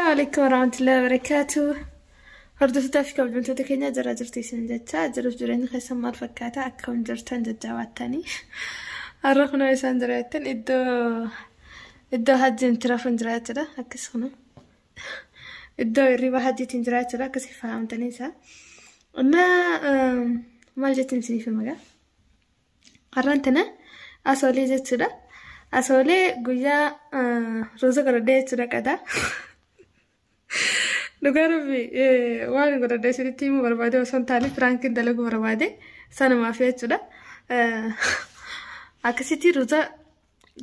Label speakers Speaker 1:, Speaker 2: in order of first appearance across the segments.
Speaker 1: Assalaamu alaikum warahmatullahi wabarakatuh. Hordoftoota fi kabajamtoota keenya jara jirtu isin jecha jiruuf jireenyi keessan maal fakkaata akkam jirtan jajjabaattanii. Har'a kunoo isaan jira jettan iddoo hajjiin itti rafuun jira jechuudha. Akkas kunoo iddoo hirriba hajjiitiin jira jechuudha. Akkasii fahamtanii isaa. Innaa maal jettiin isiniif himagaa? Har'aan tana asoolee jechuudha. Asoolee guyyaa ruuza godhadhee jechuudha qadaa. Dhugaa rabbi waan godhadhee isinitti himuu barbaade osoo hin taane piraankiin dalaguu barbaade sanumaaf jechuudha. Akkasitti ruuza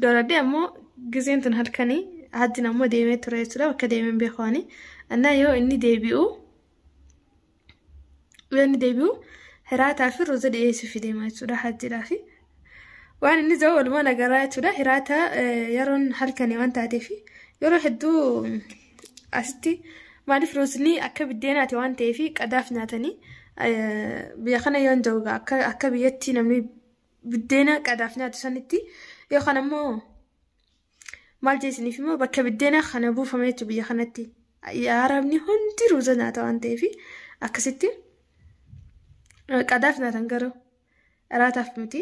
Speaker 1: godhadhee ammoo gizeen tun halkanii hajjin ammoo deemee ture jechuudha bakka deemeen beeku ani. Innaa yoo inni deebi'u hiraataa fi ruuza dhiyeessuuf deema jechuudha hajjiidhaaf. Waan inni ta'u walumaa nagaraa jechuudha. Hiraata yeroon halkanii waan taateef yeroo hedduu asitti maaliif ruuzni akka biddeenaati waan ta'eef qadaaf nyaatanii biyya kana yoo hin jiru akka biyyatti namni biddeena qadaaf nyaatu sanitti yookaan ammoo maal jeesiniif immoo bakka biddeena kana buufame jechuudha biyya kanatti. Arabni hundi ruuza nyaata waan ta'eef akkasitti qadaaf nyaatan garuu hiraataaf miti.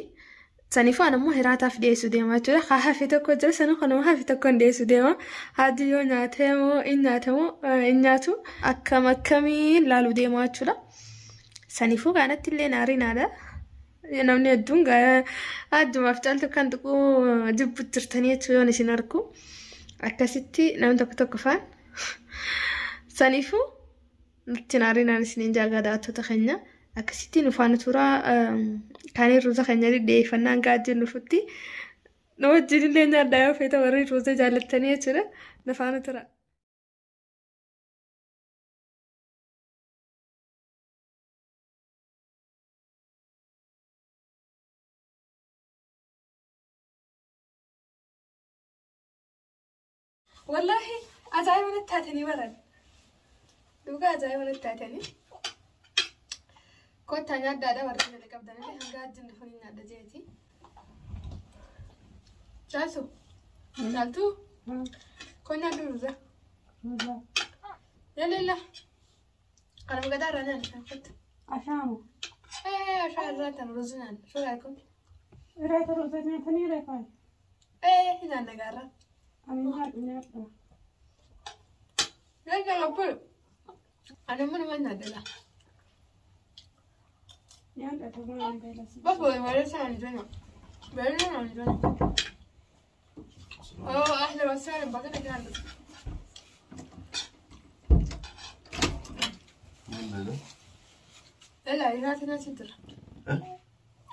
Speaker 1: Saniifuu ani ammoo hiraataaf dhiyeessuu deema jechuudha. Haa hafe tokko jira sanuu kanuma hafe tokko hin dhiyeessuu deema. Haadhi yoo nyaate moo hin nyaate moo hin nyaatu akkam akkamiin laaluu deema jechuudha. Saniifuu kanatti illee naariinaadha. Namni hedduun addumaaf caaltu kan tuquu jibbu jirtanii jechuudha yoon isin argu. Akkasitti namni tokko tokko faan. Saniifuu nutti naariinaan isiniin jaagaa daawwattoota keenya. Akkasitti nu faana turaa kaanii ruuza keenya dhiyeeffannaan gaajjiin nufutti. Nu wajjin illee nyaadhaa yoo feeta warri ruuza jaallattanii jechuudha. Nu faana turaa. Wallaahi ajaa'iba natti taatanii baran. Dhugaa ajaa'iba natti taatanii. Kottaa nyaaddaadha warri fedha qabdanillee hanga hajjiin dhufanii nyaadha jeeti. Caaltu. Caaltuu. Koo nyaadhu ruuza. Yalilla. Kanuma gadaa irraa nyaanni kan kottu.
Speaker 2: Ashaamu.
Speaker 1: Ashaa irraa tan ruuza nyaanni. Suuraa kun.
Speaker 2: Irraa ruuza nyaatanii reefaa.
Speaker 1: Nyaanna gaarraa.
Speaker 2: Ani nyaadhu nyaadhu.
Speaker 1: Nyaanna gabbulu. Ani immoo nama nyaadha.
Speaker 2: Nyaadha ta'uu waan beelasi.
Speaker 1: بس ولا عندنا بعدين عندنا اهلا وسهلا بقينا كده. لا لا هنا تنتر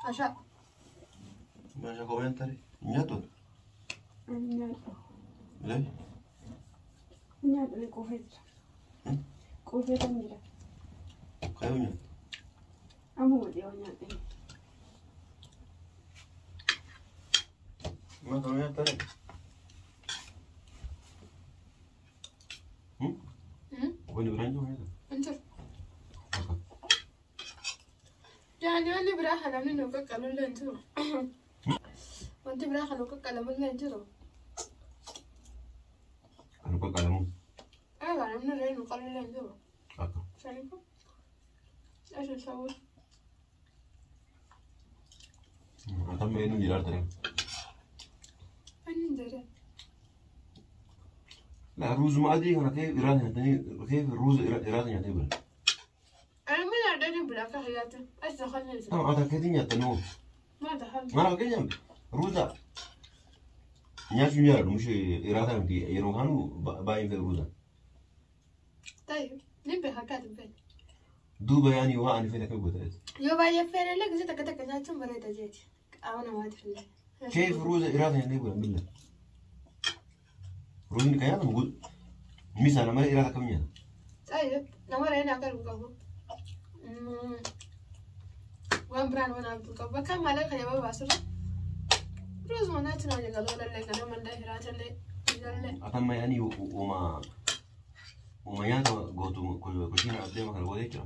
Speaker 1: عشاء
Speaker 3: ما commentare nyaatu
Speaker 2: Nyaadhu.
Speaker 3: lee
Speaker 2: Nyaadhu quufee jira. Quufee kan jira.
Speaker 3: kayyuu nyaatu
Speaker 2: Amma dhiyoo nyaadhe.
Speaker 3: ma kam nyaatare wani biraan jiru nyaata
Speaker 1: انت يعني wanni biraa kan namni nu qaqqalu illee hin jiru. Wanti biraa kan nu qaqqalamu illee hin jiru.
Speaker 3: kan qaqqalamu
Speaker 1: Egaa namni illee nu qalu illee hin jiru.
Speaker 3: akka
Speaker 1: Saniifuu ايش نسوي؟
Speaker 3: atam eenyu jiraartare
Speaker 1: Inni jira.
Speaker 3: la ruuzuma adii kana kee irraa nyaatanii kee ruuza irraa nyaatanii bira
Speaker 1: أنا من أعدادي بلا كحياتي إيش دخلني؟
Speaker 3: Tamam ata keetii nyaatanii hoo
Speaker 1: ما دخلني.
Speaker 3: maal fakkeenyaaf ruuza nyaachuu jaalladhu mushee irraa miti yeroo kaanu baay'een fedhu ruuza
Speaker 1: طيب نبي حكات بين
Speaker 3: duuba yaani waa ani fedha akka goota
Speaker 1: yoo baay'ee feene illee gisee takka takka nyaachuun bareeda jeeti. Qaama namaatiif illee.
Speaker 3: كيف روزة إرادة يعني يقول بالله روزني كيانا موجود ميزة أنا ما إرادة كم يعني
Speaker 1: طيب nama re'een akka arguu qabu. Waan biraan waan arguu qabu. Bakka maallaqa kana barbaachisu ruuzuma nyaachuun hojii galoolallee ganamallee hiraatallee ijallee.
Speaker 3: أتم يعني وما وما nyaata gootu kushiina adeema kana gootee jira.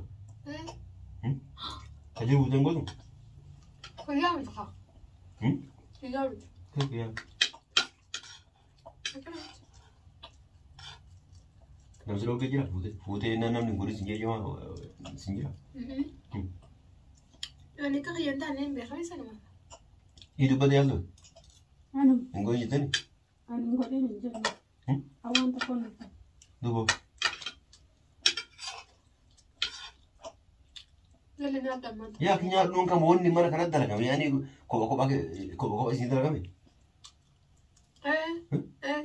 Speaker 3: Tajaajila guutuu hin gootu?
Speaker 1: Guyyaa miti haa. Guyyaa miti.
Speaker 3: Kee guyyaa. Namni dhoggee jira fuutee namni hin godhin sin jira sin jira.
Speaker 1: Ani akka kiyyan taane hin beekame sanuma.
Speaker 3: Hii dubbate yaaltu
Speaker 2: Anum
Speaker 3: hin godhin jettani.
Speaker 2: ani hin godhin hin jedhu. Awwaan tokko nuti.
Speaker 3: Duuba.
Speaker 1: Jalli nyaadha ammaa.
Speaker 3: Yaa ki nyaadhuun kam wanni mana kanatti dalagame yaani kopha kopha kopha kopha isin dalagame.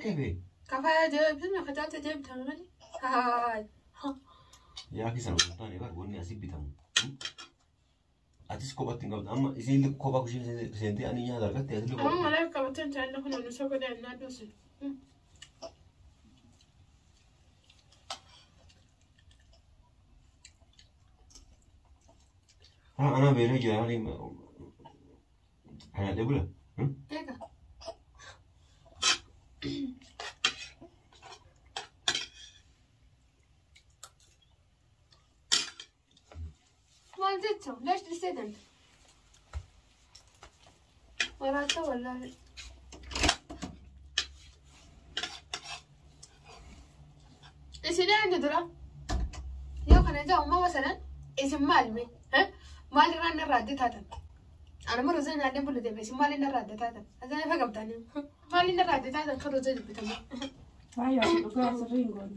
Speaker 3: Kebe.
Speaker 1: Kafaya deebisni kataate deebitan malee. Haay.
Speaker 3: Yaa ki sana osoo hin taane bar wanni asii bitamu. Atis kophatti hin qabdu amma isin kophaa kushee seentee ani nyaata argatte atis
Speaker 1: Amma malee qabateen jaalli kun nu soba deemnaa dhuusi.
Speaker 3: Ana beelee jira ani nyaadhee bula.
Speaker 1: Eega. Maal jechuun leesh dhisee danda'a. Waraabsa wallaahi. Isin eenyu dura? Yoo kana ijaa uumama sanan isin maal mee? Maal irraa inni irraa adda taatan? Anuma rozaa nyaadhee bulu deeme isin maal inni irraa adda taatan? Asaan ifa qabdanii. Maal inni irraa adda taatan kan rozaa dubbitamu?
Speaker 2: Faayyaa dhugaa sirrii hin goone.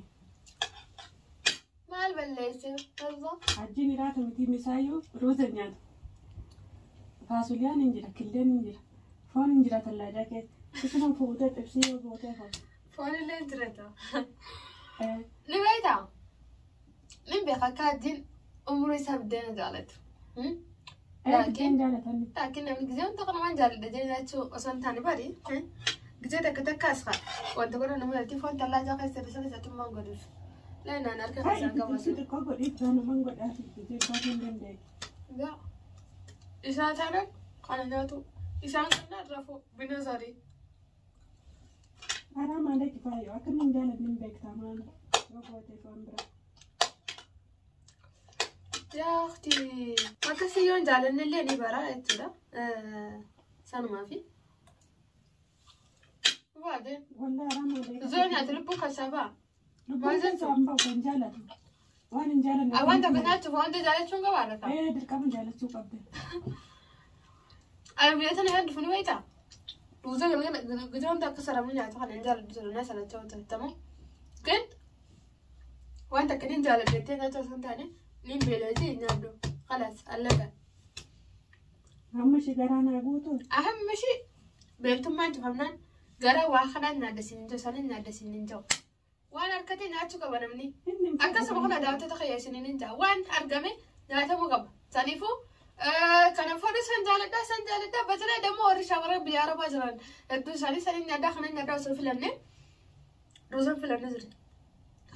Speaker 1: Maal balleesse? Rozaa?
Speaker 2: Hajjiin hiraata miti misaayyuu ruuza nyaatu. Faasuliyaan hin jira, killeen hin jira, foon hin jira tallaajaa keessa. Isuma fuutee xibsii yoo gootee foon.
Speaker 1: Foon illee hin jira. Ni beektaa? Ni beeka akka hajjiin umurii isaa biddeena jaalatu.
Speaker 2: Laakiin jaalatan.
Speaker 1: Laakiin namni gisee wanta kana waan jaalladha jedhee nyaachuu osoo hin taane bari. Gisee takka takka as haa wanta godhan nama jalatti foon tallaajaa keessa bishaan isaatti immoo godhuuf. Leenaan harka keessaan
Speaker 2: Xiqqoo
Speaker 1: qabatu.
Speaker 2: xiqqoo godhiif waan godhaaf xixiqqoo hin dandeenye.
Speaker 1: Gaa isaan taanaan kana nyaatu isaan kana rafuu bina zarii.
Speaker 2: Karaa maalee kifaayyoo akka inni hin jaalanne hin beektaa maal yoo gootee foon bira.
Speaker 1: Yaa ukhti akkasii yoo hin jaalanne illee ni bara jechuudha. Sanumaafi. Waadee.
Speaker 2: Walaa karaa maalee.
Speaker 1: Zoo nyaata lubbuu keessaa ba'a.
Speaker 2: Lubbuun keessaa hin bahu kan jaalatu. Waan hin jaalanne.
Speaker 1: Waan tokko nyaachuuf wanta jaalachuun qabaadha ta'a.
Speaker 2: Ee dirqama jaalachuu qabde.
Speaker 1: Ani biyya tana kan dhufu ni beektaa? Ruuza gita wanta akka saramu nyaatu kana hin jaaladhu jedhu na salachaa hojjetamu. ግን wanta akka hin jaaladhu jettee nyaata osoo hin taane ni beelajee hin nyaadhu. Kalaas allaqa.
Speaker 2: Amma ishee garaa naa guutu.
Speaker 1: Ahammi ishee beektummaan cufamnaan gara waa kanaan nyaadda siin hin jiru sanin nyaadda siin hin jiru. Waan harkatee nyaachuu qaba namni. Akkasuma kana daawwattoota kiyya isiniin hin jaa waan argame nyaatamuu qaba. Saniifuu kana foon san jaaladhaa san jaaladhaa bajalaa dammoo warri shamarran biyya arabaa jiran hedduu isaanii saniin nyaadhaa kana nyaadhaa osoo filanne ruuzan filanne jira.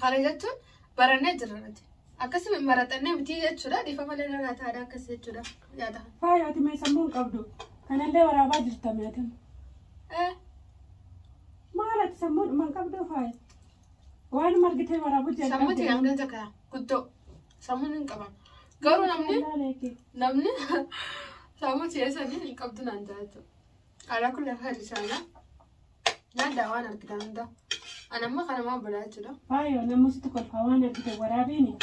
Speaker 1: Kana jechuun barannee jirra nuti. Akkasuma maraxannee miti jechuudha dhiifama malee nyaataadha akkas jechuudha nyaata.
Speaker 2: Faayyaati mee sammuu hin qabdu. Kanallee waraabaa jirta meetan. Maal ati sammuu hin qabdu faaya? Waan margitee waraabuu jalqabde.
Speaker 1: Sammuuti hanga takka guddoo sammuun hin qaban. Garuu namni sammuu si'eessanii hin qabdu naan jaalatu. Alaa kun lafa hir'isaana. Nyaaddaa waan argitan hunda. Ani amma kana maal bulaa jechuudha.
Speaker 2: Faayyo namni sitti kolfaa waan argite waraabiini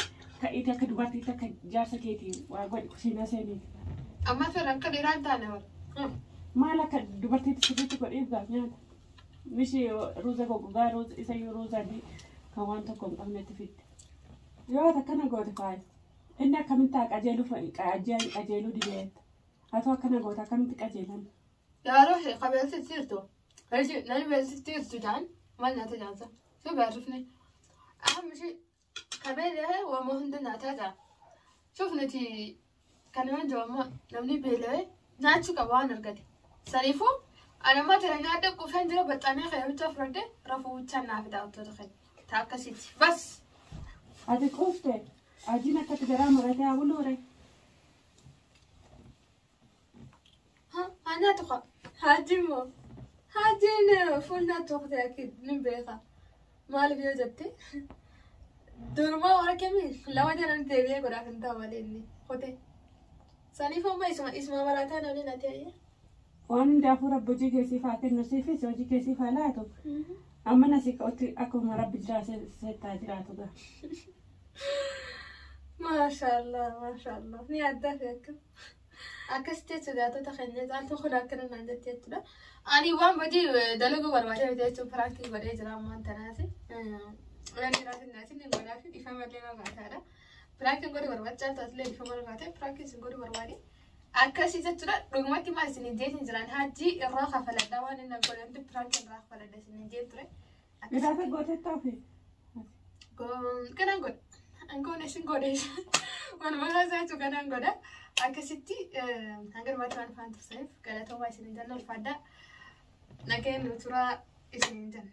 Speaker 2: ka'iiti akka dubartii takka jaarsa keetii waa godhi kushiinaa seeniiti.
Speaker 1: Amma fira akka dhiiraa hin taane bara.
Speaker 2: Maal akka dubartiitti sirriitti godhiif gaaf nyaata. Mishi ruuza goggogaa ruuza isayyuu ruuza adii kan waan tokko hin qabnetti fidde. Yoo ati akkana goote faaya. Inni akkamitti haa qajeeluu qajeeluu dideetta. Haa akkana goote akkamitti qajeelan?
Speaker 1: Yaa ruuxi qabeelsi jirtu. Namni beelsi jirtu jaan maal nyaata jaansa? Si beerrifni. Ahammi shi qabeellee waama hunda nyaataa jira. Shuf nuti kan waan jiru amma namni beela'ee nyaachuu qaba waan argate. Saniifuu ani amma jira nyaadha quufeen jira baxxanee qayyabichaa fudhadhe rafuu bichaan naaf daawwattoota keenya. Taa akkasiiti. Bas.
Speaker 2: Ati quufte ajiin akkatti garaa maratee haa buluure.
Speaker 1: Haa nyaatu qaba. Haajiin moo? Haajiin fuul nyaatu waqti akid ni beeka. Maaliif yoo jette? Durumaa warra kemii lama jalan deebi'ee godhaaf hin ta'u malee inni qotee. Saniif amma isuma marataa namni na ta'e.
Speaker 2: Waan hundaafuu rabbi hojii keessiif haa kennu siifis hojii keessiif haa laatu. Amma nasi ka'utti akkuma rabbi jiraa seettaa jiraatu gaa.
Speaker 1: Maashaallah maashaallah ni addaa fi akkam. Akkasitti jechuudha daatota keenya caaltuu kun akkana naan jetti jechuudha. Ani waan badii dalaguu barbaadee miti jechuun piraankii godhee jira ammaan tanaati. Waan jiraatin naatin ni godhaa fi dhiifama illee narraataadha. Piraankiin godhuu barbaade caaltuu atillee dhiifama narraate piraankiin isin godhuu barbaade. Akkasii jechuudha dhugumatti maal isin hin jeetin jiran hajji irraa kafaladha waan inni godhantu piraankii irraa kafaladha isin hin jeen ture.
Speaker 2: Iraata gootettaa fi.
Speaker 1: Kanaan godha. Angoon isin godhe. Walumaa isaatu kanaan godha. Akkasitti hanga dhumaatti waan faana turtaniif galatoomaa isin hin jenna ulfaadhaa. Nageen nu turaa isin hin jenna.